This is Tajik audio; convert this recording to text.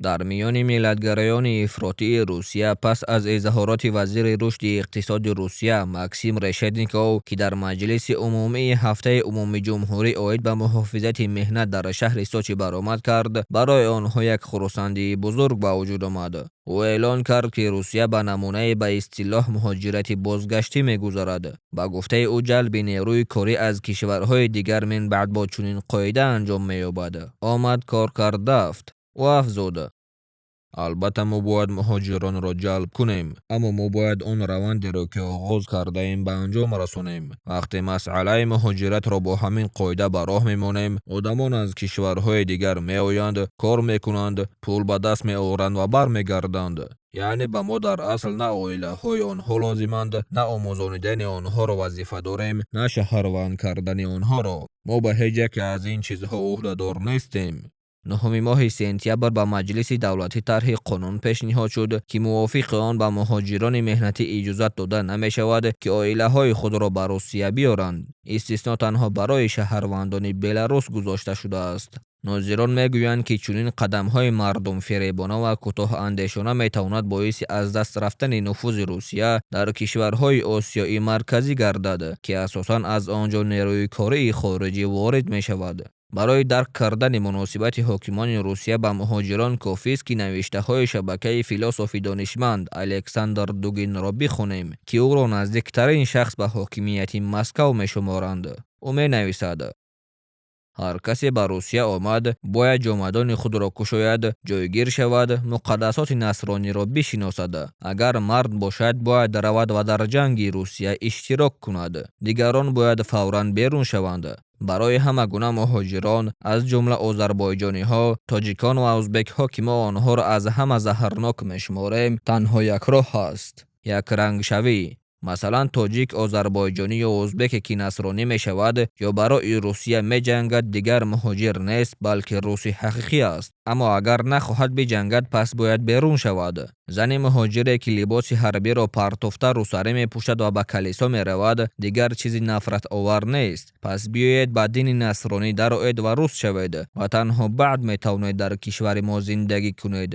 Дар миёни миллатгароёни ифротии Русия пас аз изҳороти вазири рушди иқтисоди Русия Максим Решетников, ки дар Маҷлиси умумии ҳафтаи умумиҷумҳурӣ оид ба муҳофизати меҳнат дар шаҳри Сочи баромад кард, барои онҳо як хурсандии бузург ба вуҷуд омад. Ӯ эълон кард, ки Русия ба намунаи ба истилоҳ муҳоҷирати бозгаштӣ мегузарад. Ба гуфтаи ӯ, ҷалби нерӯи корӣ аз кишварҳои дигар минбаъд бо чунин қоида анҷом меёбад. Омад, кор кард, рафт. Ӯ афзуд: Албатта, мо бояд муҳоҷиронро ҷалб кунем, аммо мо бояд он равандеро, ки оғоз кардаем, ба анҷом расонем. Вақте масъалаи муҳоҷиратро бо ҳамин қоида ба роҳ мемонем, одамон аз кишварҳои дигар меоянд, кор мекунанд, пул ба даст меоранд ва бармегарданд. Яъне ба мо дар асл на оилаҳои онҳо лозиманд, на омӯзонидани онҳоро вазифа дорем, на шаҳрванд кардани онҳоро. Мо ба ҳеҷ яке аз ин чизҳо ӯҳдадор нестем. Нуҳуми моҳи сентябр ба Маҷлиси давлатӣ тарҳи қонун пешниҳод шуд, ки мувофиқи он ба муҳоҷирони меҳнатӣ иҷозат дода намешавад, ки оилаҳои худро ба Русия биёранд. Истисно танҳо барои шаҳрвандони Беларус гузошта шудааст. Нозирон мегӯянд, ки чунин қадамҳои мардумфиребона ва кӯтоҳандешона метавонад боиси аз даст рафтани нуфузи Русия дар кишварҳои Осиёи Марказӣ гардад, ки асосан аз он ҷо нерӯи кории хориҷӣ ворид мешавад. Барои дарк кардани муносибати ҳокимони Русия ба муҳоҷирон кофист, ки навиштаҳои шабакаи философи донишманд Александр Дугинро бихонем, ки ӯро наздиктарин шахс ба ҳокимияти Москав мешуморанд. Ӯ менависад: Ҳар касе ба Русия омад, бояд ҷомадони худро кушояд, ҷойгир шавад, муқаддасоти насрониро бишиносад. Агар мард бошад, бояд равад ва дар ҷанги Русия иштирок кунад. Дигарон бояд фавран берун шаванд. Барои ҳама гуна муҳоҷирон, аз ҷумла озарбойҷониҳо, тоҷикон ва узбекҳо, ки мо онҳоро аз ҳама заҳрнок мешуморем, танҳо як роҳ ҳаст: якрангшавӣ. Масалан, тоҷик, озарбойҷонӣ ё узбеке, ки насронӣ мешавад ё барои Русия меҷангад, дигар муҳоҷир нест, балки руси ҳақиқӣ аст. Аммо агар нахоҳад биҷангад, пас бояд берун шавад. Зани муҳоҷире, ки либоси ҳарбиро партофта, рӯсарӣ мепӯшад ва ба калисо меравад, дигар чизи нафратовар нест. Пас биёед, ба дини насронӣ дароед ва рус шавед ва танҳо баъд метавонед дар кишвари мо зиндагӣ кунед.